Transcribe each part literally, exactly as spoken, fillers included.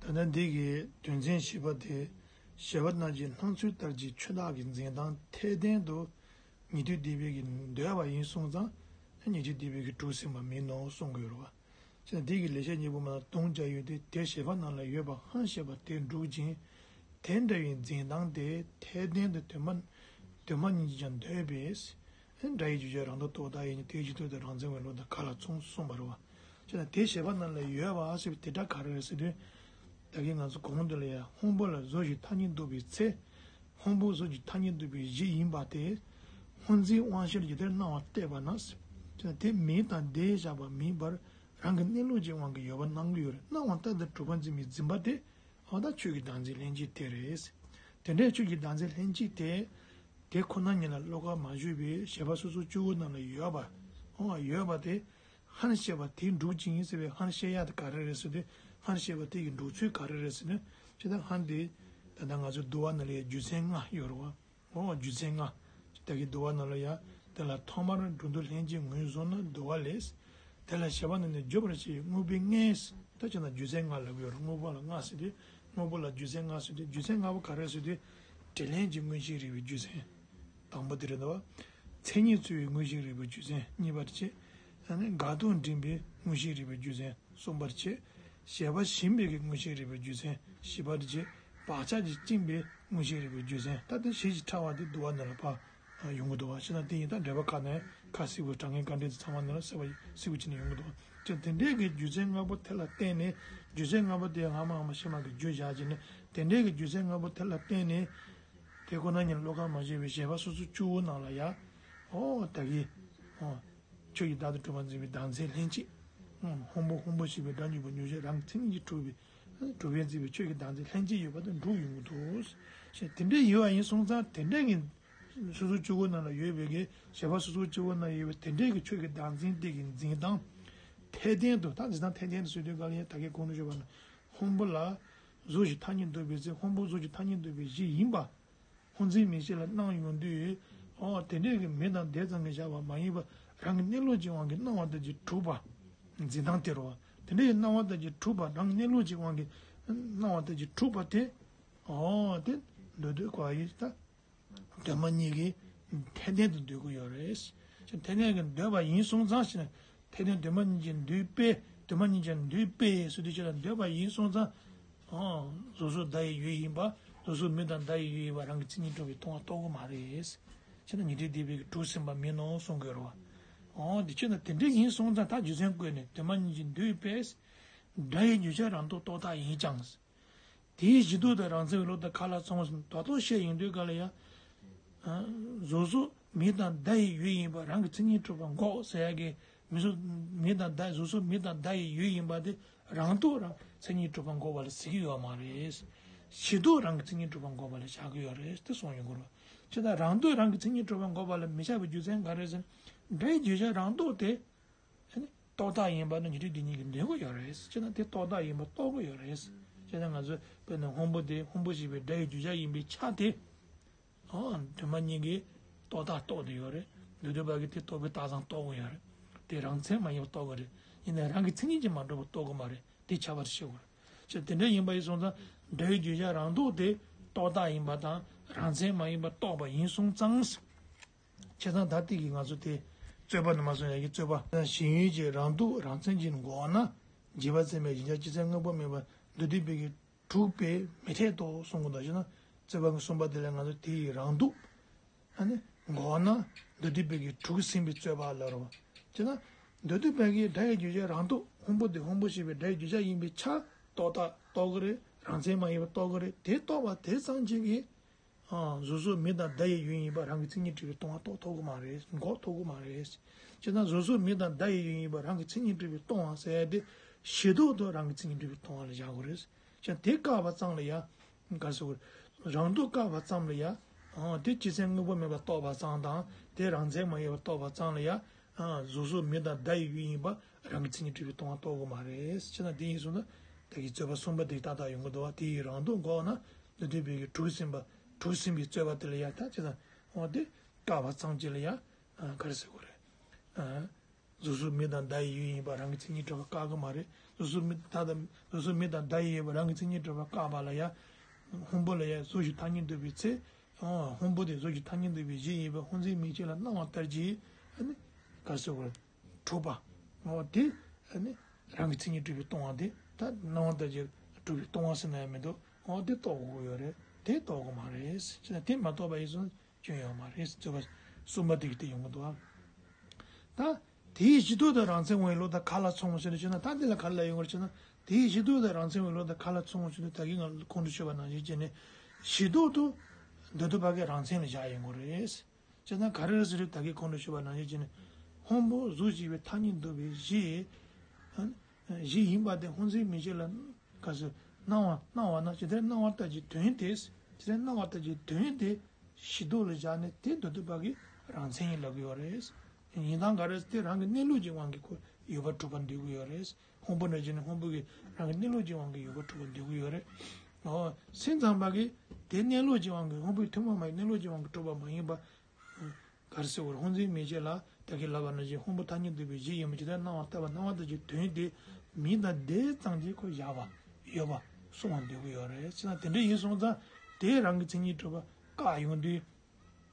ད་ལྟ་འདི་གི་དོན་ཚན་བཞི་པ་དེ། བཞི་པ་རྣམས་ཀྱི་སྣང་ཚུལ་ལྟར་གྱི་ཆོས་བདག་གི་འཛིན་སྟངས་འཐད་ལྡན་དུ་ཉན་ཐོས་སྡིག་པའི་གིས་འདོད་པ་ཡིན་སོང་ཙང་། ཉན་ཐོས་སྡིག་པའི་གིས་གྲུབ་ཟིན་པ་མིན་ནོ་གསུང་དགོས་རེད་བ། ཅེས་དེ་གི་ལེགས་བཤད་སྙིང་པོ་མ་དང་དུང་བཅའ་ཡོད་དེ། དེ་བཞི་པ་རྣམས་ལ་ཡོད་པ་ཧང་ཤེས་པ་དེ་འགྲུབ་ཅིང་། དེ་འདྲ་བའི་འཛིན་སྟངས་དེ་འཐད་ལྡན་དུ་དོན་མ་དོན་མ་ཉིད་ཀྱིས་ཀྱང་འདོད་པས། སྒྲ་ཡི་བརྗོད་བྱ་རང་ལྡོག་རྟོག་བཏགས་ཡིན་ནི། དེའི་གཞི་རྟོག་དེ་རང་མཚན་བས་བློ་དང་ག་ལ་མཚུངས་གསུངས་པ་རེད་བ། ཅེས་དེ་བཞི་པ་རྣམས་ལ་ཡོད་པ་ཟེར་བའི་དེ་སྒྲ་ག་རེ་རེད་ཟེར་དུས། ད་གིན་ང་ཚོ་གོང་དུ་ལ་ཡང་སྔོན་པོ་ལ་གཟུགས་ཀྱི་ཐ་སྙད་འདོགས་པའི་ཚེ། སྔོན་པོ་གཟུགས་ཀྱི་ཐ་སྙད་འདོགས་པའི་གཞི་ཡིན་པ་དེ། སྔོ་འཛིན་དབང་ཤེས་ལ་ཇི་ལྟར་སྣང་བ་བལྟས་པ་ན། ཅེས་དེ་མིང་དང་བརྡས་བཞག་པ་མིན་པར། རང་གི་གནས་ལུགས་ཀྱི་དབང་གིས་ཡོད་པར་སྣང་གི་ཡོད་རེད། སྣང་བ་ལྟར་དུ་གྲུབ་པར་འཛིན་པའི་འཛིན་པ་དེ། འོ་ད་ཆོས་ཀྱི་བདག་འཛིན་ལྷན་སྐྱེས་དེ་རེད། དེ་འདྲའི་ཆོས་ཀྱི་བདག་འཛིན་ལྷན་སྐྱེས་དེ། དེ་ཁོ་ན་ཉིད་ལ་བློ་ཁ་མ་བཞུགས་པའི་བྱེད་པ་སོ་སོ་སྐྱེ་བོ་རྣམས་ལ་ཡོད་པ། འོ་ཡོད་པ་དེ། ཧང་ཤེས་པ་དེ་འགྲུབ་ཅིང་ཟེར་བའི་ཧང་ཤེས་ཡ་དེ་ག་རེ་རེད་ཟེར་དུས། ཧང་ཤེས་པ་དེ་གི་འགྲུབ་ཚུལ་ག་རེ་རེད་ཟེར་ན། ཅེས་དང་ཧང་དེ། ད་ལྟ་ང་ཚོའི་འདུལ་བ་ནང་ལ་ཡ་རྒྱུ་མཚན་ལྔ་ཡོད་རེད་བ། འོ་རྒྱུ་མཚན་ལྔ། ད་གིན་འདུལ་བ་ནང་ལ་ཡ། དེ་ལ་ཐོག་མར་འགྲོ་འདུལ་ལྷན་སྐྱེས་ངོས་བཟུང་ན་འདུལ་བ་ལས། དེ་ལ་བྱེད་པ་ནི་ནི་བརྗོད་པར་བྱེད་པའི་དངོས་པོའི་མངོན། ད་ཅི་ན་རྒྱུ་མཚན་ལྔ་ལབ་ཡོད་རེད། དངོས་པོ་ལ་ལྔ་ཟེར་དུས། དངོས་པོ་ལ་རྒྱུ་མཚན་ལྔ་ཟེར་དུས། རྒྱུ་མཚན་ལྔ་པོ་ག་རེ་ཟེར་དུས། དྲིས་ལན་གྱི་མངོན་ཤེས་རིག་པའི་རྒྱུ་མཚན། དང་པོ་དེ་རེད་འདུག་བ། མཚན་ཉིད་ཚོལ་བའི་མངོན་ཤེས་རིག་པའི་རྒྱུ་མཚན་གཉིས་པར་བྱེད། ཨ་ནི་དགག་སྒྲུབ་འདྲེན་པའི་མངོན་ཤེས་རིག་པའི་རྒྱུ་མཚན་གསུམ་པར་བྱེད། བྱས་པ་ཞེན་པའི་གི་མངོན་ཤེས་རིག་པའི་རྒྱུ་མཚན་བཞི་པར་བྱེད། བག་ཆགས་ཀྱིས་བཅིངས་པའི་མངོན་ཤེས་རིག་པའི་རྒྱུ་མཚན། ད་ལྟ་བཞི་ཞིག་ཕྲ་བ་དེ་འདུལ་བ་ནང་ལ་ཕར་ཡོང་གི་འདུག་བ། ཤེས་ན་དེ་ཡིན་ད་འགྲེལ་པ་ཁག་ནས་ཁ་གསལ་པོ་དྲང་ངེས་དཀའ་འགྲེལ་དེ་ཚང་མ་ནང་ལ་གསལ་པོ་གསལ་པོ་བྱས་ནས་ཡོང་གི་འདུག་བ། ཅེས་དེ་འདྲའི་གི་རྒྱུ་མཚན་ལྔ་པོ་དེ་ལ་བརྟེན་ནས། རྒྱུ་མཚན་ལྔ་པོ་དེ་སྔ་མ་སྔ་མ་ཤེས་མ་གི་རྒྱུ་བཞག་བྱས་ནས། དེ་འདྲའི་གི་རྒྱུ་མཚན་ལྔ་པོ་དེ་ལ་བརྟེན་ནས། དེ་ཁོ་ན་ཉིད་བློ་ཁ་མ་བཞེས་པའི་བྱེད་པ་སོ་སོ་སྐྱེ་བོ་རྣམས་ལ་ཡ། ཨོ་ད་གིན། ཨོ། ཆོས་ཀྱི་བདག་ཏུ་གྲུབ་པར་འཛིན་པའི་བདག་འཛིན་ལྷན་སྐྱེས། སྔོན་པོ་སྔོན་པོ་ཞེས་པའི་སྒྲ་འཇུག་པ་མྱོང་བྱེད་རང་གི་མཚན་ཉིད་ཀྱིས་གྲུབ་པའི། གྲུབ་པས་འཛིན་པའི་ཆོས་ཀྱི་བདག་འཛིན་ལྷན་སྐྱེས་ཡོད་པ་དེ་འགྲུབ་ཡོང་གི་འདུག། ཞེས་དེ་འདྲའི་ཡོད་པ་ཡིན་སོང་ཙང་དེ་འདྲའི་གི། སོ་སོ་སྐྱེ་བོ་རྣམས་ལ་ཡོད་པའི་གི་བྱེད་པ་སོ་སོ་སྐྱེ་བོ་རྣམས་ཡོད་པའི་དེ་འདྲའི་གི་ཆོས་ཀྱི་བདག་འཛིན་དེ་གི་འཛིན་སྟངས། འཐད་ལྡན་དུ་ད་འཛིན་སྟངས་འཐད་ལྡན་དུ་ཟེར་དུས་ག་ལ་ཡང་ད་གིན་གོང་དུ་ཞུས་པ་ནི། སྔོན་པོ་ལ་གཟུགས་ཀྱི་ཐ་སྙད་འདོགས་པའི་ཚེ་སྔོན་པོ་གཟུགས་ཀྱི་ཐ་སྙད་འདོགས་པའི་གཞི་ཡིན་པ། སྔོ་འཛིན་མིག་ཤེས་ལ་སྣང་ཡོང་དུས། ཨོ་དེ་འདྲའི་གི་མིང་དང་བརྡས་ཙམ་གྱིས་བཞག་པ་མ་ཡིན་པར་རང་གི་གནས་ལུགས་ཀྱི་དབང་གིས་སྣང་བ་ལྟར་གྱིས་གྲུབ་པ། འཛིན་སྟངས་དེ་རེད་བ། དེ་འདྲའི་སྣང་བ་ལྟར་གྱིས་གྲུབ་པ་རང་གི་གནས་ལུགས་ཀྱི་དབང་གིས་སྣང་བ་ལྟར་གྱིས་གྲུབ་པ་དེ། ཨོ་དེ་འདོད་འདོད་གོ་ཡིས་ད། དོན་མ་ཉིད་ཀྱིས་འཐད་ལྡན་དུ་འདོད་ཀྱི་ཡོད་རེད། འཐད་ལྡན་གྱིས་འདོད་པ་ཡིན་སོང་ཙང་ཞེ་ན། འཐད་ལྡན་དོན་མ་ཉིད་ཀྱིས་འདོད་པས་དོན་མ་ཉིད་ཀྱིས་འདོད་པས་ཟེར་དུས་ཅི་ལ་འདོད་པ་ཡིན་སོང་ཙང་། ཨང་། གཟུགས་སོགས་བརྡ་ཡི་ཡུལ་ཡིན་པ། གཟུགས་སོགས་མིང་དང་བརྡ་ཡི་ཡུལ་ཡིན་པ་རང་གི་མཚན་ཉིད་གྲུབ་པའི་སྟོང་པ་རྟོགས་ཀྱི་མ་རེད། ཅེས་ན་ཉན་ཐོས་སྡིག་པའི་གིས་གྲུབ་ཟིན་པ་མིན་ནོ་གསུང་དགོས་རེད་བ། ཨང་། དེ་ཅི་ན་དེ་འདྲ་ཡིན་སོང་ཙང་ད་རྒྱུ་མཚན་བཀོད་ནས་དོན་མ་ཉིད་ཀྱིས་འདོད་པས། སྒྲ་ཡི་བརྗོད་བྱ་རང་ལྡོག་རྟོག་བཏགས་ཡིན་ཀྱང་། དེའི་གཞི་རྟོག་དེ་རང་མཚན་བས་བློ་དང་ག་ལ་མཚུངས་ཟེར་ན་ད་དུང་བཤད་ཡོང་དུས་ག་ལ་ཡ། གཟུགས་སོགས་མིང་དང་བརྡ་ཡི་ཡུལ་ཡིན་པ་རང་གི་མཚན་ཉིད་གྲུབ་པ་འགོག་ཟེར་ཡ་གི། མིང་སོགས་མིང་དང་བརྡ་གཟུགས་སོགས་མིང་དང་བརྡ་ཡི་ཡུལ་ཡིན་པ་དེ་རང་ལྡོག་རང་མཚན་ཉིད་གྲུབ་པ་འགོག་པ་ལ་ཟེར་གྱི་ཡོད་མ་རེད། གཞི་རྟོག་རང་གི་མཚན་ཉིད་གྲུབ་པ་འགོག་པ་ལ་བཞག་གི་ཡོད་རེད་དེ་གསུངས་ཡོང་གི་རེད། ཅེས་ན་རང་ལྡོག་རང་གི་མཚན་ཉིད་གྲུབ་པ་འགོག་པ་ལ་མི་བཞག་པའི་རྒྱུ་མཚན་ག་རེ་ཟེར་ན། སྒྲའི་བརྗོད་བྱ་རང་ལྡོག་དེ། ཨ་ནི་རྟོག་བཏགས་ཡིན་པ་ནི་ཉན་ཐོས་སྡིག་ཉིད་ཀྱིས་འདོད་ཀྱི་ཡོད་རེད། ཅེས་ན་དེ་རྟོག་བཏགས་ཡིན་པ་རྟོགས་ཀྱི་ཡོད་རེད། ཅེས་ན་ང་ཚོས་དཔེར་ན་སྔོན་པོ་དེ་སྔོན་པོ་ཞེས་པའི་སྒྲ་ཡི་བརྗོད་བྱ་ཡིན་པའི་ཆ་དེ། ཨང་། དོན་མ་ཉིད་ཀྱིས་རྟོག་བཏགས་རྟོགས་བསྡད་ཡོད་རེད། འདོད་འདོད་པ་གིས་དེ་རྟོགས་པའི་རྟགས་ཙམ་རྟོགས་ཀྱི་ཡོད་རེད། དེ་རང་མཚན་མ་ཡིན་པ་རྟོགས་ཀྱི་རེད། ཡིན་ནའི་རང་གི་མཚན་ཉིད་ཀྱིས་མ་གྲུབ་པ་རྟོགས་ཀྱི་མ་རེད། དེ་ཁྱད་པར་ཤེས་དགོས་རེད། ཅེས་དེ་འདྲ་ཡིན་པ་ཡིན་སོང་ཙང་སྒྲ་ཡི་བརྗོད་བྱ་རང་ལྡོག་དེ་རྟོག་བཏགས་ཡིན་པ་དང་རང་མཚན་མ་ཡིན་པ་རྟོགས་པ་ཡིན་སོང་ཙང་། བྱས་ཙང་ད་ལྟའི་གི་ང་ཚོ་དེ་རྩོད་པ་ནི་མ་སོང་ཡ་གི་རྩོད་པ། ཞེན་ཡུལ་གྱི་རང་ལྡོག་རང་མཚན་གྱིས་འགོག་ན། རྗེས་དཔག་ཚད་མའི་གཞལ་བྱ་སྤྱི་མཚན་དངོས་པོ་མེད་པར་འདོད་འདོད་པའི་གིས་གྲུབ་པས་མི་འཐད་དོ་གསུང་གི་འདུག་ཞེ་ན། རྩོད་པ་གི་གསུམ་པ་དེ་ལ་ང་ཚོ་དེ་ཡི་རང་ལྡོག་ཨ་ནི་འགོག་ན་འདོད་འདོད་པའི་གིས་གྲུབ་ཟིན་པའི་རྩོད་པ་ལ་རོ། ཅེ་ན། འདོད་འདོད་པའི་གིས་སྒྲ་ཡི་བརྗོད་བྱ་རང་ལྡོག་སྔོན་པོ་དེ་སྔོན་པོ་ཞེས་པའི་སྒྲ་ཡི་བརྗོད་བྱ་ཡིན་པའི་ཆ་རྟོག་བཏགས་རྟོགས་ཀྱི་རེད། རང་མཚན་མ་ཡིན་པ་རྟོགས་ཀྱི་རེད། དེ་རྟོགས་པ་དེ་ཙམ་གཅིག་གིས། ཨང་། གཟུགས་སོགས་མིང་དང་བརྡ་ཡི་ཡུལ་ཡིན་པ་རང་གི་མཚན་ཉིད་གྲུབ་པའི་སྟོང་པ་རྟོགས་ཐུབ་ཀྱི་མ་རེད། འགོག་ཐུབ་ཀྱི་མ་རེད། བྱས་ཙང་གཟུགས་སོགས་མིང་དང་བརྡ་ཡི་ཡུལ་ཡིན་པ་རང་གི་མཚན་ཉིད་གྲུབ་པའི་སྟོང་པ་ཟེར་ཡ་དེ་གཞི་རྟོག་ཏུ་རང་གི་མཚན་ཉིད་གྲུབ་པའི་སྟོང་པ་ལ་བཞག་དགོས་རེད། བྱས་ཙང་དེ་བཀག་པ་ཙམ་ལ་ཡ། ག་རེ་ཟེར་དགོས་རེད། རང་ལྡོག་བཀག་པ་ཙམ་ལ་ཡ། ཨང་། དེ་སྤྱི་མཚན་དངོས་པོ་མེད་པར་རྟོགས་པ་ཙམ་དང་དེ་རང་མཚན་མ་ཡིན་པར་རྟོགས་པ་ཙམ་ལ་ཡ། ཨང་། གཟུགས་སོགས་མིང་དང་བརྡ་ཡི་ཡུལ་ཡིན་པ་རང་གི་མཚན་ཉིད་གྲུབ་པའི་སྟོང་པ་རྟོགས་དགོས་མ་རེད། བྱས་ཙང་དེ་ཡིན་སོང་ན་ད་གི་རྩོད་པ་གསུམ་པ་དེ་ཏག་ཏག་ཡོང་གི་འདུག་བ། དེ་ཡི་རང་ལྡོག་འགོག་ན་འདོད་འདོད་པའི་གིས་གྲུབ་ཟིན་པ་གྲུབ་ཟིན་པའི་རྩོད་པ་དེ་ལ་ཡ་ད་བྱས་ཙང་འོ་དེ་བཀག་པ་ཙམ་གཅིག་ལ་ཡ། ཨ། ག་རེ་ཟེར་དགོས་རེད། ཨ། གཟུགས་སོགས་མི་དང་བརྡ་ཡི་ཡུལ་ཡིན་པ་རང་གི་མཚན་ཉིད་གྲུབ་པ་བཀག་གི་མ་རེད། གཟུགས་སོགས་མི་ད་ལྟ་གཟུགས་སོགས་མི་དང་བརྡ་ཡི་ཡོད་པ་རང་གི་མཚན་ཉིད་གྲུབ་པ་བཀག་པ་ལ་ཡང་། སྔོན་པོ་ལ་ཡང་གཟུགས་ཀྱི་ཐ་སྙད་འདོད་པའི་ཚེ། སྔོན་པོ་དེ་གཟུགས་ཀྱི་ཐ་སྙད་འདོད་པའི་གཞི་ཡིན་པས་སྔོ་འཛིན་མིག་བཅས་ལ་སྣང་བ་ལྟར་གྱི། ཨ་ནི། ག་རེ་ཟེར་དགོས་རེད། གྲུབ་པ། འོ་དེ། ཨ་ནི། རང་གི་མཚན་ཉིད་གྲུབ་པས་སྟོང་བ་དེ་ད་སྣང་བ་ལྟར་གྱི་གྲུབ་པས་སྟོང་བ་ཟེར་ན་ཡང་མི་འདུག་འོ་དེ་རྟོགས་དགོས་ཀྱི་ཡོད་རེད། དེ་རྟོགས་དགོས་མ་རེད། ཅེ་ན་དེ་མ་རྟོགས་པ་ཡིན་སོང་། སྐྱོན་ཡོད་མ་རེད། རྩོད་པ་གསུམ་པ་དེ་གི་དེ་ཡོང་གི་འདུག་ཨ། ད་དེའི་གཞི་ལྡོག་དང་རང་མཚན་དབང་བའི་བློ་དང་ག་ལ་མཚུངས་ཞེ་ན་ཞེ་ན། ད་འདི་ལ་ག་ལ་ཡོང་བར་བྱས་ན། དེའི་གཞི་ལྡོག་དང་རང་མཚན་དབང་བའི་བློ་དང་ག་ལ་མཚུངས་ཞེ་ན། ད་གིན་ང་གོང་དུ་ཞུས་པ་ནང་བཞིན་བྱས་ནས་གཞི་ལྡོག་ཏུ་འདོད་ལྡོག་པ་གི་རང་མཚན་ལ་བཞག་ཡོང་གི་རེད། ཅེ་ན་ག་རེ་ཟེར་ད་གིན་གོང་དུ་ཞུས་པ་ནང་བཞིན་བྱས་ནས་སྔོན་པོ་གཟུགས་ཅེས་པའི་ཐ་སྙད་འདོད་པའི་གཞི། གཞི་ཡིན་པ་དེ་སྔོ་འཛིན་མིག་བཅས་ལ་ག་ཟེར་སྣང་བ་སྣང་བ་ན་ཇི་ལྟར་སྣང་བ་ལྟར་གྱི་དོན་དེ། ཇི་ལྟར་སྣང་བ་ལྟར་གྱི་དོན་དེ་གཞི་ལྡོག་ལ་བཞག་ནས་དེ་འདོད་ལྡོག་པ་གི་རང་མཚན་ཡིན་ལབ་ཀྱི་ཡོད་རེད། ཡིན་སྟངས་ག་རེ་དེ་རང་གི་གནས་ལུགས་ཀྱི་དབང་གིས་ཁོ་ཡོད་པར་གྲུབ་པར་འདོད་ཀྱི་ཡོད་རེད། སྔོན་པོ་ནང་བཞིན་སྔོན་པོ་གི་རང་གི་གནས་ལུགས་ཀྱི་དབང་གིས་ཡོད་པར་གྲུབ་པར་འདོད་ཀྱི་ཡོད་རེད། འོ། སེམས་ཙམ་པ་གིས་དེ་གནས་ལུགས་ཀྱི་དབང་གིས་སྔོན་པོའི་ཐུན་མོང་མ་ཡིན་གནས་ལུགས་ཀྱི་དབང་གིས་གྲུབ་པ་མ་ཡིན་པ། ག་རེ་ཟེར་དགོས་རེད། སྔོ་འཛིན་མིག་བཅས་ལ་ད་གིན་ལབ་པ་ནང་བཞིན་སྔོན་པོ་ཐ་སྙད་འདོད་པའི་གཞི་ཡིན་པ་ཇི་ལྟར་སྣང་བ་ལྟར་བ་སྣང་བ་ལྟར་གྱི་དོན་དེ་མིང་དང་བརྡས་ཙམ་གྱིས་ཁོ་བཞག་པ་ཡོད་པ་གསུང་བར་འདོད་ཀྱི་ཡོད་རེད། ཅེ་ན་དེ་འདྲ་ཡིན་སོང་ཙང་དེ་རང་གི་མཚན་ཉིད་གྲུབ་པ་བཀག་ཡོང་དུས།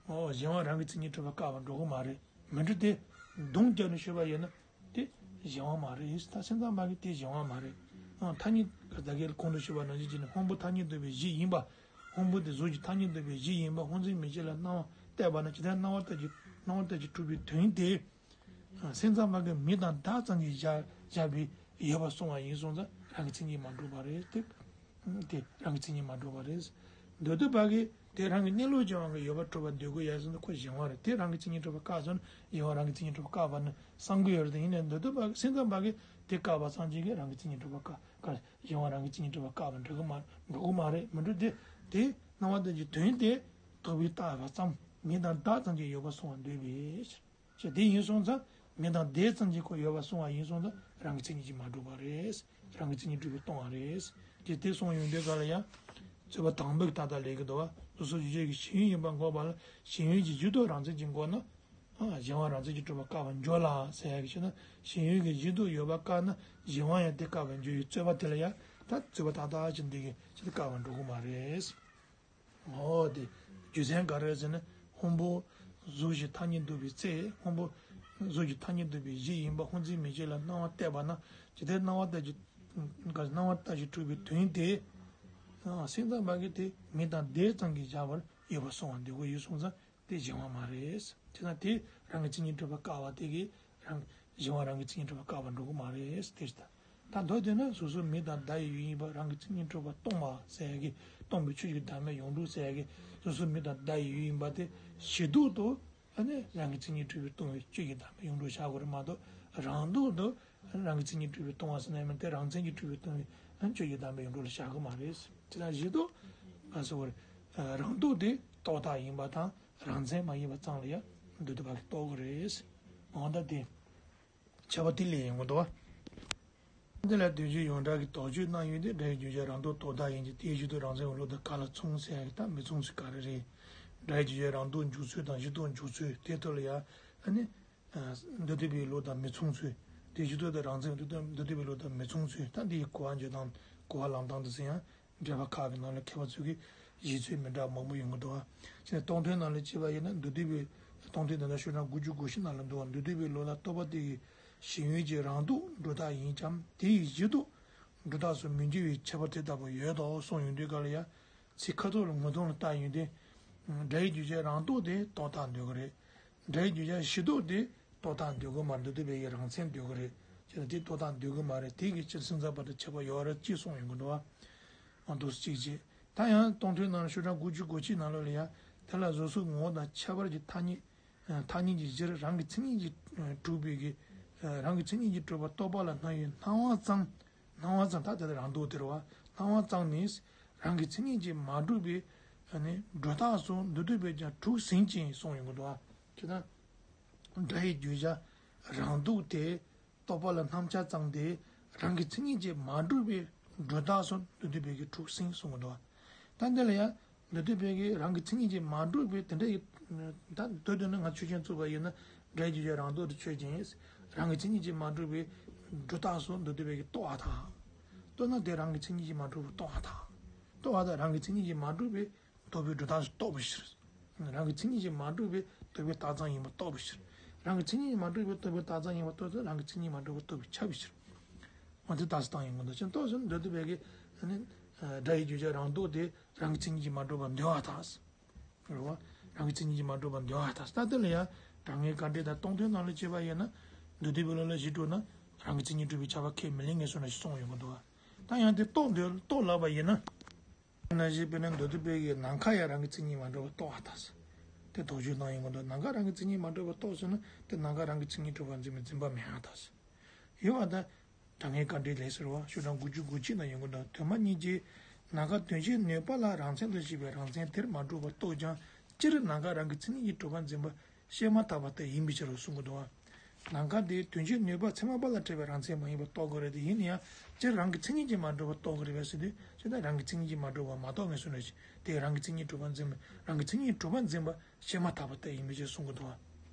འོ་གཞན་དབང་རང་གི་མཚན་ཉིད་གྲུབ་པ་བཀག་པ་འགྲོ་གི་མ་རེད། མི་འགྲོ་དེ་སྡོམ་བརྒྱབ་ནས་ཤོད་པ་ཡིན་ན། དེ་གཞན་དབང་མ་རེད། ད་སེམས་ཙམ་པ་གིས་དེ་གཞན་དབང་མ་རེད། ཨང་ཐ་སྙད་ད་གིན་གོང་དུ་ཞུས་པ་ནང་བཞིན་བྱས་ནས་སྔོན་པོ་ཐ་སྙད་འདོད་པའི་གཞི་ཡིན་པ། སྔོན་པོ་དེ་གཟུགས་ཀྱི་ཐ་སྙད་འདོད་པའི་གཞི་ཡིན་པ་སྔོ་འཛིན་མིག་བཅས་ལ་སྣང་བ་བལྟས་པ་ན་ཇི་ལྟར་སྣང་བ་ལྟར་གྱི་སྣང་བ་ལྟར་གྱི་གྲུབ་པའི་དོན་དེ། སེམས་ཙམ་པ་གིས་མིང་དང་བརྡ་ཙམ་གྱིས་བཞག་བཞག་པའི་ཡོད་པ་གསུང་བ་ཡིན་སོང་ཙང་རང་གི་མཚན་ཉིད་མ་གྲུབ་པ་རེད་དེ། དེ་རང་གི་མཚན་ཉིད་མ་གྲུབ་པ་རེད། འདོད་ལྡོག་པ་གིས་དེ་རང་གི་གནས་ལུགས་ཀྱི་དབང་གིས་ཡོད་པར་གྲུབ་པར་འདོད་ཀྱི་ཡོད་ཟེར་ན་ཁོ་གཞན་དབང་རེད། དེ་རང་གི་མཚན་ཉིད་གྲུབ་པ་བཀག་སོང་ན་གཞན་དབང་རང་གི་མཚན་ཉིད་གྲུབ་པ་བཀག་པ་ནི་བསམ་གྱི་ཡོད་རེད། དེ་ཡིན་ནའི་འདོད་ལྡོག་པ་གིས་སེམས་ཙམ་པ་གིས་དེ་བཀག་པ་ཙམ་གྱིས་རང་གི་མཚན་ཉིད་གྲུབ་པ་བཀག་བཀག་གཞན་དབང་རང་གི་མཚན་ཉིད་གྲུབ་པ་བཀག་པ་འགྲོ་གི་མ་འགྲོ་གི་མ་རེད། མི་འགྲོ་དེ་དེ་སྣང་བ་ལྟར་གྱི་དོན་དེ་རྟོག་པས་བཏགས་པ་ཙམ་མིང་དང་བརྡ་ཙམ་གྱིས་ཡོད་པར་གསུང་བར་འདོད་པས། ཅེས་དེ་ཡིན་སོང་ཙང་མིང་དང་བརྡས་ཙམ་གྱིས་ཁོ་ཡོད་པར་གསུང་བ་ཡིན་སོང་ཙང་རང་གི་མཚན་ཉིད་ཀྱིས་མ་གྲུབ་པ་རེད། རང་གི་མཚན་ཉིད་གྲུབ་པས་སྟོང་བ་རེད། ཅེས་དེ་གསུངས་ཡོང་དུས་ག་ལ་ཡང་། རྩོད་པ་དང་པོའི་ཏག་ཏག་ལས་ཀྱི་འདུག་བ། སོ་སོ་ཡུལ་ཅན་གྱི་ཞེན་ཡུལ་ཡིན་པ་འགོག་པ་ལ་ཞེན་ཡུལ་གྱི་གཞི་ལྡོག་རང་མཚན་གྱིས་འགོག་ན། གཞན་དབང་རང་མཚན་གྱིས་གྲུབ་པ་བཀག་པར་འགྱུར་ལ་ཟེར་ཡག་གི་ཕྱིར་ན་ཞེན་ཡུལ་གྱི་གཞི་ལྡོག་ཡོད་པ་བཀག་ན་གཞན་དབང་ཡང་དེ་བཀག་པར་འགྱུར་བའི་རྩོད་པ་དེ་ལ་ཡང་ད་རྩོད་པ་ཏག་ཏག་ཅིག་འདི་གི་ཅི་སྟེ་བཀག་པར་འགྲོ་གི་མ་རེད། འོ་དེ། རྒྱུ་མཚན་ག་རེ་ཟེར་ན། སྔོན་པོ་གཟུགས་ཀྱི་ཐ་སྙད་འདོད་པའི་ཚེ། སྔོན་པོ་གཟུགས་ཀྱི་ཐ་སྙད་འདོད་པའི་གཞི་ཡིན་པ་སྔོ་འཛིན་མིག་བཅས་ལ་སྣང་བ་བལྟས་པ་ན། ཇི་ལྟར་སྣང་བ་ལྟར་གྱི། སྣང་བ་ལྟར་གྱི་གྲུབ་པའི་དོན་དེ། སེམས་ཙམ་པ་གིས་དེ་མིང་དང་བརྡས་ཙམ་གྱིས་བཞག་པར་ཡོད་པར་གསུང་བར་འདོད་ཀྱི་ཡོད་སོང་ཙང་། དེ་གཞན་དབང་མ་རེད། དེས་ན་དེ་རང་གི་མཚན་ཉིད་གྲུབ་པ་བཀག་པ་དེ་གིས་རང་གཞན་དབང་རང་གི་མཚན་ཉིད་གྲུབ་པ་བཀག་པ་འགྲོ་གི་མ་རེད་དེ་ལྟ། ད་མདོ་དེ་ན་སོ་སོའི་མིང་དང་བརྡ་ཡི་ཡུལ་ཡིན་པ་རང་གི་མཚན་ཉིད་གྲུབ་པ་སྟོང་པ་ཟེར་ཡག་གི་སྟོང་པའི་ཆོས་ཀྱི་བདག་མེད་ཡོངས་གྲུབ་ཟེར་ཡག་གི་སོ་སོའི་མིང་དང་བརྡ་ཡི་ཡུལ་ཡིན་པ་དེ་གཞི་ལྡོག་ཏུ་ཨ་ནི་རང་གི་མཚན་ཉིད་གྲུབ་པས་སྟོང་པའི་ཆོས་ཀྱི་བདག་མེད་ཡོངས་གྲུབ་བཞག་དགོས་རེད་མ་གཏོགས་རང་ལྡོག་ཏུ་རང་གི་མཚན་ཉིད་གྲུབ་པས་སྟོང་པ་ཟེར་ན་ཡང་མིན་དེ་རང་མཚན་གྱིས་གྲུབ་པས་སྟོང་པའི་ཨ་ནི་ཆོས་ཀྱི་བདག་མེད་ཡོངས་གྲུབ་ལ་བཞག་གི་མ་རེད། དེ་ལ་གཞི་ལྡོག་ག་ཟེར་བ་རེད། རང་ལྡོག་དེ་རྟོག་བཏགས་ཡིན་པ་དང་། རང་མཚན་མ་ཡིན་པ་ཙམ་ལ་ཡང་འདོད་ལྡོག་པ་གིས་རྟོགས་ཀྱི་རེད། འོ་ད་དེ། ཁྱད་པར་དེ་ལས་ཡོང་གི་འདུག་བ། འདི་ལ་དོན་སྤྱི་ཡོངས་གྲགས་ཀྱི་དོགས་གཅོད་གནང་ཡོང་དུས་སྒྲ་ཡི་བརྗོད་བྱ་རང་ལྡོག་རྟོག་བཏགས་ཡིན་གྱི་དེའི་གཞི་ལྡོག་རང་མཚན་དབང་བློ་དང་ག་ལ་མཚུངས་ཟེར་ཡག་གི་ད་མི་མཚུངས་ཟེར་ག་རེ་རེད། སྒྲ་ཡི་བརྗོད་བྱ་རང་ལྡོག་འཇུག་ཚུལ་དང་གཞི་ལྡོག་འཇུག་ཚུལ་དེ་ཐོག་ལ་ཡང་ཨ་ནི། འདོད་ལྡོག་པའི་བློ་དང་མི་མཚུངས་ཚུལ། དེའི་གཞི་ལྡོག་དང་རང་མཚན་འདོད་ལྡོག་པའི་བློ་དང་མི་མཚུངས་ཚུལ་ད་འདི་ཡི་གོ་བ་འཇོག་སྟངས་གོ་བ་ལེན་སྟངས་དེ་ཚོ་ཡང་། འགྲེལ་པ་ཁག་གི་ནང་ལ་མཁས་པ་ཚོས་ཀྱི་བཞེད་ཚུལ་མི་འདྲ་མང་པོ་ཡོང་གི་འདུག་བ། ཅེས་ནས་སྟོང་ཐུན་ནང་ལ་བྱས་པ་ཡིན་ན་འདོད་ལྡོག་པའི་སྟོང་ཐུན་དེ་འདྲ་ཤོག་གྲངས་དགུ་བཅུ་གོ་བཞི་ནང་ལ་འདུག་བ། འདོད་ལྡོག་པའི་བློ་ལ་རྟོག་པ་དེ་ཡི་ཞེན་ཡུལ་གྱི་རང་ལྡོག་སྒྲོ་བཏགས་ཡིན་ཀྱང་དེ་ཡི་གཞི་ལྡོག་སྒྲོ་བཏགས་སུ་མི་འགྱུར་བའི་ཁྱད་པར་དེ་ལྟ་བུ་ཡོད་དོ་གསུངས་ཡོང་དུས་ག་ལ་ཡ། ཚིག་ཁ་ཐོག་ལ་ངོ་གདོང་ལ་བལྟ་ཡོང་དུས། སྒྲ་ཡི་བརྗོད་བྱ་རང་ལྡོག་དེ་རྟོག་བཏགས་འདོད་ཀྱི་རེད། སྒྲ་ཡི་བརྗོད་བྱ་གཞི་ལྡོག་དེ་རྟོག་བཏགས་འདོད་ཀྱི་མ་རེད། འདོད་ལྡོག་པའི་ཡི་རང་མཚན་འདོད་ཀྱི་རེད། ཅེས་ན་དེ་རྟོག་བཏགས་འདོད་ཀྱི་མ་རེད། དེ་གི་སྤྱིར་སེམས་ཙམ་པ་དང་ཁྱད་པར་ཡོད་རེད་ཅེས་གསུངས་ཡོང་གི་འདུག་བ། ཨ་འདུག་སེ་གཅིག་བྱས། ད་ཡང་སྟོང་ཐུན་ནང་ཤོག་གྲངས་དགུ་བཅུ་གོ་གཅིག་ནང་ལོགས་ལ་ཡང་དེ་ལ་གཟུགས་སོགས་ངོ་བོ་དང་ཁྱད་པར་གྱི་ཐ་སྙད། ཐ་སྙད་ཀྱི་གཞིར་རང་གི་མཚན་ཉིད་ཀྱིས་གྲུབ་པའི་གི། རང་གི་མཚན་ཉིད་ཀྱིས་གྲུབ་པ་རྟོག་པ་ལ་སྣང་བའི་སྣང་བ་ཙམ། སྣང་བ་ཙམ་ད་དེ་ལ་རང་ལྡོག་དེ་རེད་བ། སྣང་བ་ཙམ་ནི། རང་གི་མཚན་ཉིད་ཀྱིས་མ་གྲུབ་པའི། ཨ་ནི་སྒྲོ་བཏགས་སུ་འདོད་ལྡོག་པས་ཀྱང་དྲུག་ཟིན་ཅིང་གསུངས་ཡོང་གི་འདུག་བ། ཅེ་ན། སྒྲ་ཡི་བརྗོད་བྱ་རང་ལྡོག་དེ་རྟོག་པ་ལ་སྣང་ཆ་ཙམ་སྟེ་རང་གི་མཚན་ཉིད་ཀྱིས་མ་གྲུབ་པའི་སྒྲོ་བཏགས་སུ་འདོད་ལྡོག་པས་ཀྱང་དྲུག་ཟིན་གསུངས་གི་འདུག་བ། ད་འདི་ལ་ཡང་འདོད་ལྡོག་པས་ཀྱི་རང་གི་མཚན་ཉིད་ཀྱིས་མ་གྲུབ་པའི་དེ་འདྲ་ཡི། ད་འདོད་དོན་ནི་ང་ཆོས་ཅན་བཙུགས་པ་ཡིན་ན་སྒྲ་ཡི་བརྗོད་བྱ་རང་ལྡོག་དེ་ཆོས་ཅན། རང་གི་མཚན་ཉིད་ཀྱིས་མ་གྲུབ་པའི་སྒྲུབ་རྟགས་སུ་མདོ་སྡེ་པའི་གིས་རྟོགས་པ་དང་། རྟོགས་ན་དེ་རང་གི་མཚན་ཉིད་ཀྱིས་མ་གྲུབ་པར་རྟོགས་པ་དང་། རྟོགས་པ་དང་རང་གི་མཚན་ཉིད་ཀྱིས་མ་གྲུབ་པའི་རྟོགས་པའི་སྒྲུབ་རྟགས་སུ་རྟོགས་པའི་ཕྱིར། རང་གི་མཚན་ཉིད་ཀྱིས་མ་གྲུབ་པའི་རྟོགས་པའི་རྟགས་ཙམ་ཡིན་པར་རྟོགས་པའི་ཕྱིར། རང་གི་མཚན་ཉིད་ཀྱིས་མ་གྲུབ་པའི་རྟོགས་པའི་རྟགས་ཙམ་ཡིན་པར་རྟོགས་ཚེ་རང་གི་མཚན་ཉིད་མ་གྲུབ་པར་རྟོགས་པས་ཁྱབ་པའི་ཕྱིར། འོ་དེ་རྟགས་སུ་བཏང་ཡོང་གི་འདུག་ཅེས་རྟོགས་ཟིན་མདོ་སྡེ་པའི་གིས་ནི། སྒྲ་ཡི་རྗོད་བྱ་རང་ལྡོག་དེ་རང་གི་མཚན་ཉིད་ཀྱིས་མ་གྲུབ་པར་འདོད་པ་དང་། རེད་བ། རང་གི་མཚན་ཉིད་ཀྱིས་མ་གྲུབ་པར་འདོད་པ་དང་། ད་དེ་ལ་ཡང་། དྲང་ངེས་དཀའ་འགྲེལ་དང་སྟོང་ཐུན་ནང་ལ་བྱས་པ་ཡིན་ན། མདོ་སྡེ་པའི་ལུགས་ལ་གཞི་གྲུབ་ན། རང་གི་མཚན་ཉིད་གྲུབ་པའི་ཁྱབ་པ་ཁས་མི་ལེན་ངེས་སོ་ནས་གསུངས་ཡོང་གི་འདུག་ད་ཡང་དེ་རྟོགས་འདོད་རྟོགས་ལབ་པ་ཡིན་ན། ན་ཞེས་པས་ན་མདོ་སྡེ་པའི་གིས་ནམ་མཁའ་ཡང་རང་གི་མཚན་ཉིད་མ་གྲུབ་པར་རྟོགས་པ་དང་། དེ་དོགས་གཅོད་གནང་ཡོང་གི་འདུག་ནམ་མཁའ་རང་གི་མཚན་ཉིད་མ་གྲུབ་པར་རྟོགས་ཟེར་ན་དེ་ནམ་མཁའ་རང་གི་མཚན་ཉིད་གྲུབ་པར་འཛིན་པའི་འཛིན་པ་མེད་པ་དང་། ཡོད་པ་དང་། དྲང་ངེས་དཀའ་འགྲེལ་ལས་ཟེར་བ་ཤོག་གྲངས་དགུ་བཅུ་གོ་གཅིག་ན་ཡོང་གི་འདུག་དོན་སྨྲ་གཉིས་ཀྱིས་ནམ་མཁའ་དོན་བྱེད་ནུས་པ་ལ་རང་མཚན་དུ་བཞག་པའི་རང་མཚན་དེར་མ་གྲུབ་པར་རྟོགས་ཀྱང་སྤྱིར་ནམ་མཁའ་རང་གི་མཚན་ཉིད་ཀྱིས་གྲུབ་པར་འཛིན་པ་བཤད་མ་ཐག་པ་ལྟར་ཡིན་པའི་ཕྱིར་རོ་གསུང་གི་འདུག་བ། ནམ་མཁའ་དེ་དོན་བྱེད་ནུས་པ་ཚད་མ་པ་ལ་འཕྲད་པའི་རང་མཚན་མ་ཡིན་པར་རྟོགས་དགོས་རེད་དེ་ཡིན་ན་ཡང་སྤྱིར་རང་གི་མཚན་ཉིད་ཀྱིས་མ་གྲུབ་པར་རྟོགས་དགོས་རེད་པས་ཟེར་དུས་ཅི་ལྟར་རང་གི་མཚན་ཉིད་ཀྱིས་མ་གྲུབ་པར་མ་རྟོགས་ངེས་སོ་ནས་དེ་རང་གི་མཚན་ཉིད་གྲུབ་པར་འཛིན་པ་རང་གི་མཚན་ཉིད་གྲུབ་པར་འཛིན་པ། བཤད་མ་ཐག་པ་ལྟར་ཡིན་པའི་ཕྱིར་གསུང་གི་འདུག་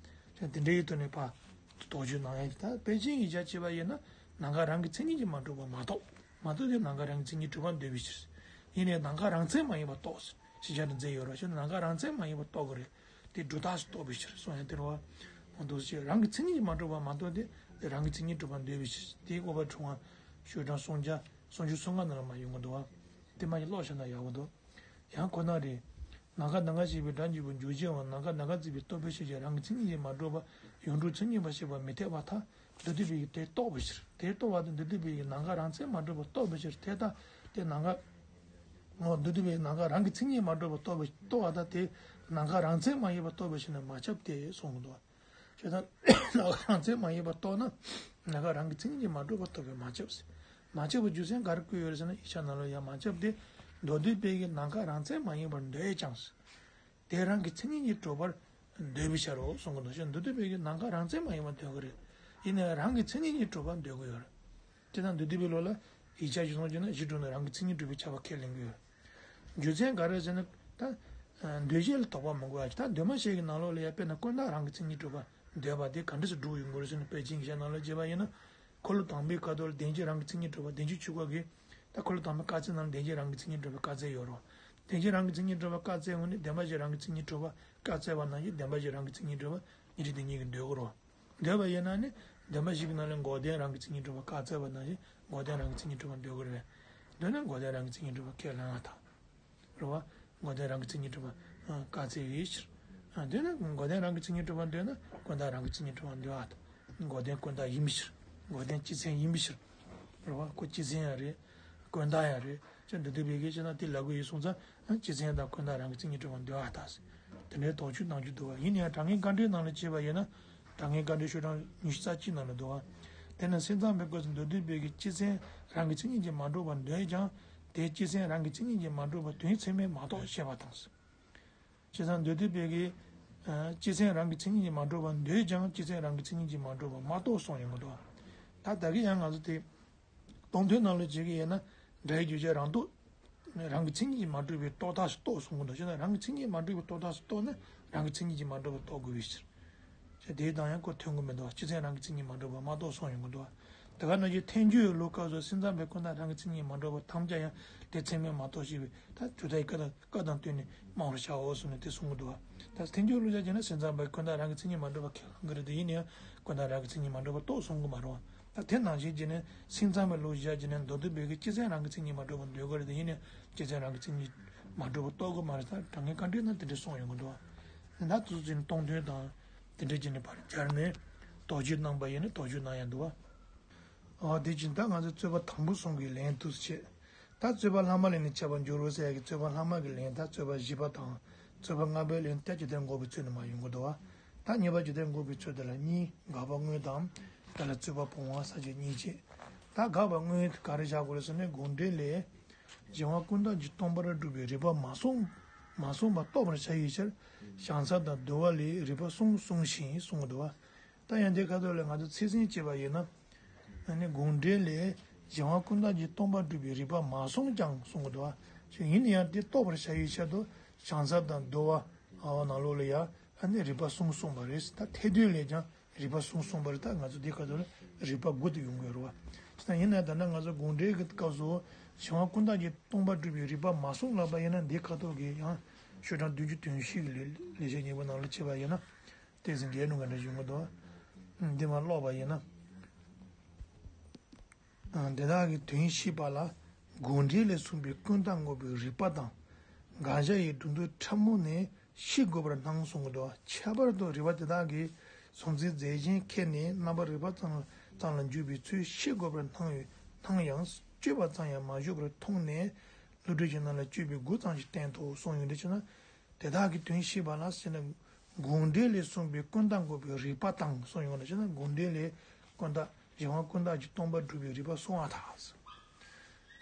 བ། དེ་འདྲ་ཡི་དོན་ནི་ཕ། དོགས་གཅོད་གནང་ཡ་ཅིག་ད་པེ་ཅིན་ཡིག་ཆ་བྱས་པ་ཡིན་ན་ནམ་མཁའ་རང་གི་མཚན་ཉིད་ཀྱིས་མ་གྲུབ་པ་མ་གཏོགས་མ་གཏོགས་དེ་ནམ་མཁའ་རང་གི་མཚན་ཉིད་གྲུབ་པར་འདོད་པའི་ཕྱིར། ཡིན་ནའི་ནམ་མཁའ་རང་མཚན་མ་ཡིན་པ་རྟོགས་ཟེར་ཞིག་ཆ་ནས་མཛད་ཡོད་ར་ཞེ་ན་ནམ་མཁའ་རང་མཚན་མ་ཡིན་པ་རྟོགས་དགོས་རེད། དེ་སྒྲུབ་རྟགས་སུ་རྟོགས་པའི་ཕྱིར་གསུང་ཡ་དེ་རེད་བ། མ་གཏོགས་ཅེས་རང་གི་མཚན་ཉིད་ཀྱིས་མ་གྲུབ་པ་མ་གཏོགས་དེ་དེ་རང་གི་མཚན་ཉིད་གྲུབ་པར་འདོད་པའི་ཕྱིར་དེའི་དགོས་པ་འཁྲུལ་བ། ཤོག་གྲངས་སུམ་བརྒྱ། སུམ་ཅུ་སོ་ལྔ་ནང་ལ་མ་ཡོང་གི་འདུག་བ། དེ་མ་ཡིན་ཀློག་བྱ་ན་ཡག་པོ་འདུག་ཡང་ཁོ་ན་རེ། ནམ་མཁའ་ནམ་མཁའ་ཞེས་པའི་སྒྲ་འཇུག་པའི་འཇུག་བྱེད་འམ་ནམ་མཁའ་ནམ་མཁའ་བརྩིས་པའི་རྟོག་པའི་ཤེས་བྱ་རང་གི་མཚན་ཉིད་ཀྱིས་མ་གྲུབ་པ་ཡོངས་གྲུབ་མཚན་ཉིད་པ་ཞེས་པ་མི་འཐད་པར་ཐལ། མདོ་སྡེ་པའི་གིས་དེ་རྟོགས་པའི་ཕྱིར་དེ་རྟོགས་པ་དང་མདོ་སྡེ་པའི་གིས་ནམ་མཁའ་རང་མཚན་མ་གྲུབ་པ་རྟོགས་པའི་ཕྱིར་དེ་ལྟ་དེ་ནམ་མཁའ། འོ་མདོ་སྡེ་པའི་གིས་ནམ་མཁའ་རང་གི་མཚན་ཉིད་མ་གྲུབ་པ་རྟོགས་པའི་རྟོགས་པ་དང་དེ་ནམ་མཁའ་རང་མཚན་མ་ཡིན་པ་རྟོགས་པའི་ཕྱིར་ནི་མ་ཁྱབ་སྟེ་གསུངས་འདུག་བྱས་ཙང་ནམ་མཁའ་རང་མཚན་མ་ཡིན་པ་རྟོགས་ན་ནམ་མཁའ་རང་གི་མཚན་ཉིད་ཀྱིས་མ་གྲུབ་པ་རྟོགས་པས་མ་ཁྱབ་ཟེར། མ་ཁྱབ་པའི་རྒྱུ་མཚན་ག་རེ་བཀོད་ཡོད་རེད་ཟེར་ན་ཡིག་ཆ་ནང་ལ་ཡང་མ་ཁྱབ་སྟེ་མདོ་སྡེ་པའི་གིས་ནམ་མཁའ་རང་མཚན་མ་ཡིན་པར་འདོད་ཀྱང་། དེ་རང་གི་མཚན་ཉིད་ཀྱིས་གྲུབ་པར་འདོད་པའི་ཕྱིར་རོ་གསུང་གི་འདུག་ཞེས་མདོ་སྡེ་པའི་གིས་ནམ་མཁའ་རང་མཚན་མ་ཡིན་པར་འདོད་ཀྱི་རེད། ཡིན་ནའང་རང་གི་མཚན་ཉིད་ཀྱིས་གྲུབ་པར་འདོད་ཀྱི་ཡོད་རེད། དེ་དང་མདོ་སྡེ་པའི་ལུགས་ལ་ཡིག་ཆ་གཞི་བཟུང་བྱས་ན་གཞི་གྲུབ་ན་རང་གི་མཚན་ཉིད་གྲུབ་པའི་ཁྱབ་པ་ཁས་ལེན་གྱི་ཡོད། རྒྱུ་མཚན་ག་རེ་ཟེར་ན་ད། འདོད་བྱེད་ལ་དོགས་པ་མི་དགོས་ཡ་ད་འདོད་མ་བྱས་ཀྱི་ནང་ལོགས་ལ་ཡ་དཔེར་ན་ཀུན་བརྟགས་རང་གི་མཚན་ཉིད་གྲུབ་པ་འདོད་པ་དེ་ག་འདྲ་སེ་འགྲུབ་ཡོང་གི་རེད་ཟེར་ན་དཔེ་ཅན་གྱི་ཆ་ནང་ལ་བྱས་པ་ཡིན་ན། འཁོར་ལོ་དང་པོའི་ཁ་ཐོག་ལ་བདེན་བཞི་རང་གི་མཚན་ཉིད་གྲུབ་པ་བདེན་བཞི་ཆོས་འཁོར་གྱི། ད་འཁོར་ལོ་དང་པོའི་དཀའ་ཚེགས་ནང་ལ་བདེན་བཞི་རང་གི་མཚན་ཉིད་གྲུབ་པའི་དཀའ་ཚེགས་ཡོད་རོ། བདེན་བཞི་རང་གི་མཚན་ཉིད་གྲུབ་པའི་དཀའ་ཚེགས་འོང་ནས་བདེན་པ་བཞི་རང་གི་མཚན་ཉིད་གྲུབ་པ་དཀའ་ཚེགས་པ་ནང་བཞིན་བདེན་པ་བཞི་རང་གི་མཚན་ཉིད་གྲུབ་པ་ཉིད་རིག་དེ་ཉིད་ཀྱིས་འདོད་དགོས་རོ། འདོད་པ་ཡིན་ན་ནི་བདེན་པ་བཞི་གི་ནང་ལས་འགོག་བདེན་རང་གི་མཚན་ཉིད་གྲུབ་པ་དཀའ་ཚེགས་པ་ནང་བཞིན་འགོག་བདེན་རང་གི་མཚན་ཉིད་གྲུབ་པ་འདོད་དགོས་རེད། འདོད་ན་འགོག་བདེན་རང་གི་མཚན་ཉིད་གྲུབ་པ་ཁས་ལེན་པ་དང་། རེད་བ། འགོག་བདེན་རང་གི་མཚན་ཉིད་གྲུབ་པ་དཀའ་ཚེགས་ཡིན་ཕྱིར། འདོད་ན་འགོག་བདེན་རང་གི་མཚན་ཉིད་གྲུབ་པ་འདོད་ན་ཀུན་བརྟགས་རང་གི་མཚན་ཉིད་གྲུབ་པ་འདོད་པ་དང་། འགོག་བདེན་ཀུན་བརྟགས་ཡིན་པའི་ཕྱིར། འགོག་བདེན་སྤྱི་མཚན་ཡིན་པའི་ཕྱིར། རེད་བ། ཁོ་སྤྱི་མཚན་ཡང་རེད། ཀུན་བརྟགས་ཡང་རེད། ཅེས་འདོད་པའི་གི་ཅེ་ན་དེ་ལབ་དགོས་ཡོད་སོང་ཙང་སྤྱི་མཚན་དང་ཀུན་བརྟགས་རང་གི་མཚན་ཉིད་གྲུབ་པ་འདོད་པ་དང་། དེ་འདྲའི་དོགས་གཅོད་གནང་རྒྱུ་འདུག་བ། ཡིན་ན་ཡང་དྲང་ངེས་དཀའ་འགྲེལ་ནང་ལ་བྱས་པ་ཡིན་ན། དྲང་ངེས་དཀའ་འགྲེལ་ཤོག་གྲངས་ཉི་ཤུ་རྩ་གཅིག་ནང་ལ་འདུག་བ། དེ་ནི་སེམས་ཙམ་པའི་སྐབས་སུ་མདོ་སྡེ་པའི་གི་སྤྱི་མཚན་རང་གི་མཚན་ཉིད་ཀྱིས་མ་གྲུབ་པར་འདོད་ཀྱང་དེ་སྤྱི་མཚན་རང་གི་མཚན་ཉིད་ཀྱིས་མ་གྲུབ་པ་དོན་ཚད་མས་མ་རྟོགས་ཞེས་པ་དང་། བྱས་ཙང་མདོ་སྡེ་པའི་གི། ཨ། སྤྱི་མཚན་རང་གི་མཚན་ཉིད་ཀྱིས་མ་གྲུབ་པར་འདོད་ཀྱང་སྤྱི་མཚན་རང་གི་མཚན་ཉིད་ཀྱིས་མ་གྲུབ་པར་མ་རྟོགས་གསུངས་ཡོང་གི་འདུག་ད་ད་གི་ཡང་ང་ཚོ་དེ། སྟོང་ཐུན་ནང་ལ་བྱེད་ཀྱི་ཡོད་ན། སྒྲ་ཡི་རྗོད་བྱེད་རང་ལྡོག་རང་གི་མཚན་ཉིད་ཀྱིས་མ་གྲུབ་པའི་རྟོགས་རྟགས་སུ་རྟོགས་གསུང་གི་འདུག་བྱས་ན་རང་གི་མཚན་ཉིད་མ་གྲུབ་པའི་རྟོགས་རྟགས་སུ་རྟོགས་ན་རང་གི་མཚན་ཉིད་ཀྱིས་མ་གྲུབ་པར་རྟོགས་དགོས་པའི་ཕྱིར། བྱས་དེའི་དང་ཡང་ཁོ་མཐུན་གྱི་མི་འདུག་སྤྱི་མཚན་རང་གི་མཚན་ཉིད་མ་གྲུབ་པར་མ་རྟོགས་གསུངས་ཡོང་གི་འདུག་ད་ག་ནང་བཞིན་ཐལ་འགྱུར་ལུགས་སྐབས་སུ་སེམས་ཙམ་པའི་ཀུན་བརྟགས་རང་གི་མཚན་ཉིད་མ་གྲུབ་པ་ཐམས་ཅད་ཡང་དེ་ཚད་མས་མ་རྟོགས་ཞེས་པའི་ད་དུས་མཐའི་ཀ་དང་། བཀའ་དང་བསྟུན་ནས་སྨྲ་བར་བྱའོ་གསུངས་ནས་དེ་གསུང་གི་འདུག་བ། ད་ཐལ་འགྱུར་ལུགས་ལ་བྱས་ན་སེམས་ཙམ་པའི་ཀུན་བརྟགས་རང་གི་མཚན་ཉིད་མ་གྲུབ་པ་ཁས་ལེན་གྱི་རེད་དེ་ཡིན་ན་ཡང་ཀུན་བརྟགས་རང་གི་མཚན་ཉིད་མ་གྲུབ་པ་རྟོགས་གསུང་གི་མ་རེད་བ། ད་དེ་ནང་བཞིན་བྱས་ནས་སེམས་ཙམ་པའི་ལུགས་བཞག་བྱས་ནས་མདོ་སྡེ་པའི་གི་སྤྱི་མཚན་རང་གི་མཚན་ཉིད་མ་གྲུབ་པ་འདོད་ཀྱི་རེད་དེ་ཡིན་ན་ཡང་སྤྱི་མཚན་རང་གི་མཚན་ཉིད་མ་གྲུབ་པ་རྟོགས་ཀྱི་མ་རེད། ད་དྲང་ངེས་དཀའ་འགྲེལ་ན་དེ་འདྲ་གསུངས་ཡོང་གི་འདུག་བ། ད་དུས་ཚོད་ནི་སྟོང་ཐུན་དང་དེ་འདྲ་བྱས་ནས་ཕར་སྦྱར་ནས་དོགས་གཅོད་གནང་པ་ཡིན་ན་དོགས་གཅོད་གནང་ཡང་འདུག་བ། ཨོ་དེ་བཞིན་ད་ང་ཚོ་རྩོད་པ་དང་པོ་གསུམ་གྱི་ལན་དུ་བྱེད། ད་རྩོད་པ་ལྷག་མ་ལས་ནི་འཆད་པར་འགྱུར་རོ་ཟེར་ཡག་གི་རྩོད་པ་ལྷག་མ་གི་ལན་ད་རྩོད་པ་བཞི་པ་དང་། རྩོད་པ་ལྔ་པའི་ལན་ད་ཇི་ལྟར་འགོག་པའི་ཚུལ་ནི་མ་ཡོང་གི་འདུག་བ། ད་ཉེས་པ་ཇི་ལྟར་འགོག་པའི་ཚུལ་དེ་ལ་གཉིས། དགག་པ་དངོས་དང་། དེ་ལ་རྩོད་པ་སྤོང་བ་ས་བཅད་གཉིས་བྱེད། ད་དགག་པ་དངོས་ག་རེ་བཞག་དགོས་རེད་ཟེར་ན་དགོངས་འགྲེལ་ལས། གཞན་དབང་ཀུན་བརྟགས་ཀྱིས་སྟོང་པར་སྒྲུབ་པའི་རིགས་པ་མ་གསུངས། མ་གསུངས་པ་རྟོགས་པར་བྱ་བའི་ཕྱིར། བྱང་ས་དང་བསྡུ་བ་ལས་རིགས་པ་གསུམ་གསུངས་ཤིང་གསུངས་འདུག་བ། ད་ཡང་དེ་ཁ་ཐོག་ལ་ང་ཚོ་ཚིག་ཟིན་བྱས་པ་ཡིན་ན། ཨ་ནི་དགོངས་འགྲེལ་ལས་གཞན་དབང་ཀུན་བརྟགས་ཀྱིས་སྟོང་པར་སྒྲུབ་པའི་རིགས་པ་མ་གསུངས་ཀྱང་གསུང་གི་འདུག་བ། ཡིན་ན་ཡང་དེ་རྟོགས་པར་བྱ་བའི་ཆེད་དུ་བྱང་ས་དང་བསྡུ་བ་ནང་ལོགས་ལ་ཡང་ཨ་ནི་རིགས་པ་གསུམ་གསུངས་པ་རེད། ད་ཐེག་བསྡུས་ལས་ཀྱང་ རིགས་པ་གསུམ་གསུངས་པ་རེད། ད་ང་ཚོ་འདི་ཁ་ཐོག་ལ་རིགས་པ་དགུ་དེ་ཡོང་གི་ཡོད་རེད་བ། ཅི་ད་ཡིན་ན་ད་ལྟ་ང་ཚོ་དགོངས་འགྲེལ་གྱི་སྐབས་སུ་གཞན་དབང་ཀུན་བཏགས་ཀྱིས་སྟོང་པར་སྒྲུབ་པའི་རིགས་པ་མ་གསུངས་ལབ་པ་ཡིན་ན། འདི་ཁ་ཐོག་གི་ཡང་ཤོག་གྲངས་བདུན་ཅུ་དོན་བཞི་གི་ལེ་ལེགས་བཤད་སྙིང་པོ་ནང་ལ་ཕྱེ་བ་ཡིན་ན། ཏོག་ཙམ་འགལ་འགྲོ་ག་འདྲ་ཡོང་གི་འདུག་འདི་མར་ཀློག་པ་ཡིན་ན། དེ་དག་གི་དོན་ཤེས་པ་ལ་དགོངས་འགྲེལ་ལས་གསུངས་པའི་ཀུན་བཏགས་དངོས་པོའི་རིགས་པ་དང་། དགག་བྱ་ཡི་སྒྲོ་འདོགས་ཕྲ་མོ་ནས་ཤེས་དགོས་པར་སྣང་གསུང་གི་འདུག་ཁྱད་པར་དུ་རིགས་པ་དེ་དག་གིས་སོང་ཚུལ་རྫས་གཞན་ཁྱེར་ནས་རྣམ་པར་རིག་པ་ཙམ་ཙམ་ལ་འཇུག་པའི་ཚུལ་ཤེས་དགོས་པར་སྣང་བས། སྣང་ཡང་དཔྱོད་པ་ཙམ་ཡང་མ་བཞུགས་པར་མཐོང་ནས། བསླུ་བྲིད་ཀྱི་ནང་ལ་དཔྱོད་པའི་སྒོ་ཙམ་ཞིག་བསྟན་ཏོ་གསུངས་ཡོང་དུས་ཕྱིན་ན། དེ་དག་གི་དོན་ཤེས་པ་ལ་ཟེར་ན། དགོངས་འགྲེལ་ལས་གསུངས་པའི་ཀུན་བཏགས་དངོས་པོའི་རིགས་པ་དང་གསུངས་ཡོང་དུས་ཕྱིན་ན། དགོངས་འགྲེལ་ལས་ཀུན་བཏགས་གཞན་དབང་ཀུན་བཏགས་ཀྱིས་སྟོང་པར་སྒྲུབ་པའི་རིགས་པ་གསུངས་པ་དང་།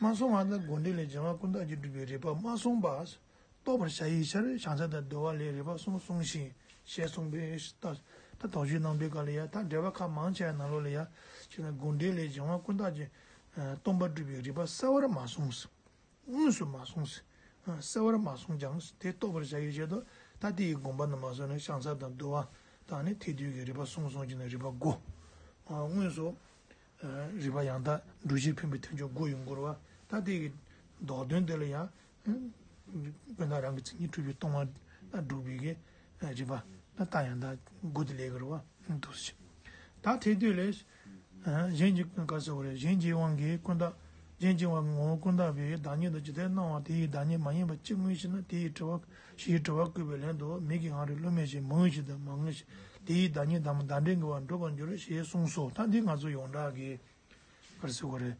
མ་གསུངས་པ་དང་། དགོངས་འགྲེལ་ལས་གཞན་དབང་ཀུན་བཏགས་ཀྱིས་སྒྲུབ་པའི་རིགས་པ་མ་གསུངས་པ། རྟོགས་པར་བྱ་ཡི་ཕྱིར་བྱང་ས་དང་བསྡུ་བ་ལས་རིགས་པ་གསུམ་གསུངས་ཤིང་ཞེས་གསུངས་པས། ད་ད་དོགས་གཅོད་གནང་པའི་སྐབས་ལ་ཡང་། ད་འགྲེལ་པ་ཁག་མང་ཆེ་བ་ནང་ལོགས་ལ་ཡང་ཅི་ན། དགོངས་འགྲེལ་ལས་གཞན་དབང་ཀུན་བཏགས་ཀྱིས་སྟོང་པར་སྒྲུབ་པའི་རིགས་པ་གསལ་བར་མ་གསུངས། དངོས་སུ་མ་གསུངས། གསལ་བར་མ་གསུངས་ཀྱང་དེ་རྟོགས་པར་བྱ་ཡི་ཆེད་དུ། ད་དེ་ཡི་དགོངས་པ་ནི་མ་གསུངས་ནས་བྱང་ས་དང་བསྡུ་བ་དང་ནི་ཐེག་བསྡུས་ཀྱི་རིགས་པ་གསུམ་གསུངས་ཀྱི་ནི་རིགས་པ་དགུ། དངོས་སུ་རིགས་པ་ཡང་དག་སྒྲུབ་བྱེད་འཕེན་པའི་ཐེག་མཆོག་དགུ་ཡོང་དགོས་རེད་བ། ད་དེ་ཡི་ལྡོག་དོན་དེ་ལ་ཡང་ཀུན་བཏགས་རང་གི་མཚན་ཉིད་གྲུབ་པའི་སྟོང་པ་སྒྲུབ་པའི་གི་རིགས་པ་ད་ལྟ་ཡང་དག་དགུ་དེ་ལས་ཀྱི་རེད་བ། འདུག་ཟེར། ད་ཐེག་བསྡུས་ལས། གཞན་གྱི་ཀུན་ག་ཟེར་བ་རེད། གཞན་གྱི་དབང་གིས་ཀུན་བཏགས། གཞན་གྱི་དབང་གིས་ངོ་བོ་ཀུན་བཏགས་པའི་བདག་ཉིད་དུ་ཇི་ལྟར་སྣང་བ་དེ་ཡི་བདག་ཉིད་མ་ཡིན་པ་ཅི་མངོན་ཞེ་ན། དེ་ཡི་དྲི་བ། ཞེས་དྲི་བ་བཀོད་པའི་ལན་དུ། མིག་གི་དབང་རིགས་བསླུ་མེད་ཅིང་མ་ངེས་ཤིང་དང་མ་ངེས་ཤིང་། དེ་ཡི་བདག་ཉིད་དང་བདག་འབྲས་འགལ་བ་འགྲུབ་པར་འགྱུར་ཞེས་གསུངས་སོ། ད་འདི་ང་ཚོ་ཡོངས་གྲགས་ཀྱི་ག་རེ་ཟེར་དགོས་རེད།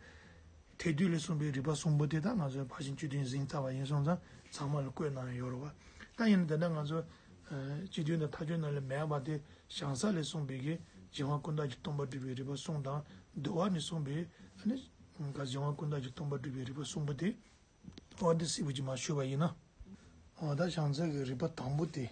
ཐེག་བསྡུས་ལས་གསུངས་པའི་རིགས་པ་གསུམ་པོ་དེ་ད་ང་ཚོས་ཕར་ཕྱིན་བཅུ་བདུན་ཟིན་ཚར་བ་ཡིན་སོང་ཙང་ཚང་མ་ལ་བཀོད་གནང་ཡོད་རེད་བ། ད་ཡིན་ན་དེ་འདྲ་ང་ཚོ་སྤྱི་དོན་དང་མཐའ་དོན་ནང་ལ་མེད་པ་དེ། བྱང་ས་ལས་གསུངས་པའི་གི་གཞན་དབང་ཀུན་བཏགས་ཀྱིས་སྟོང་པར་སྒྲུབ་པའི་རིགས་པ་གསུམ་དང་། བསྡུ་བ་ནས་གསུངས་པའི་ཨ་ནི་གཞན་དབང་ཀུན་བཏགས་ཀྱིས་སྟོང་པར་སྒྲུབ་པའི་རིགས་པ་གསུམ་པོ་དེ། འོ་འདི་སྲིད་པོ་ཅིག་མ་ཞུས་པ་ཡིན་ན། འོ་ད་བྱང་ས་གི་རིགས་པ་དང་པོ་དེ།